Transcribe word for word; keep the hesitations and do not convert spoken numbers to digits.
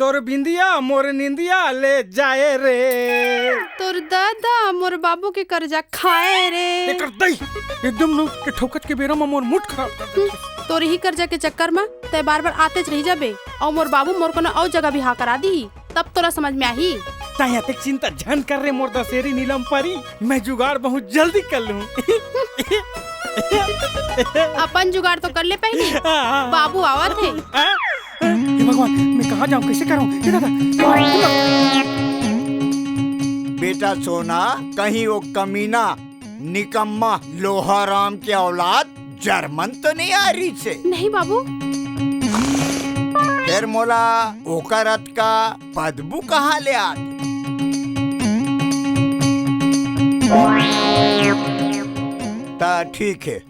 तोर बिंदिया मोर निंदिया ले जाए रे। तोर दादा मोर बाबू के कर्जा खाए रे। एकर दई, एकदम नो के ठोकत के बेरा म मोर मूड खराब कर देथे। तोर ही कर्जा के चक्कर म तय बार-बार आतेच रही जाबे, अउ मोर बाबू मोर कोनो अउ जगह बिहाव करा दिही, तब तोला समझ में आही। तय अतेक चिंता झन कर रे मोर दसेरी नीलम परी, मैं जुगाड़ बहुत जल्दी कर लूँ। अपन जुगाड़ तो कर ले पहली, हाँ, हाँ। बाबू आवत हे। हाँ? हे भगवान, मैं कहाँ जाऊँ, कैसे करूँ? हे दादा, बेटा सोना, कहीं वो कमीना निकम्मा लोहाराम के औलाद जर्मन तो नहीं आ रही से? नहीं बाबू। फिर मोला ओकर अतका बदबू कहाँ ले आ? ता ठीक है,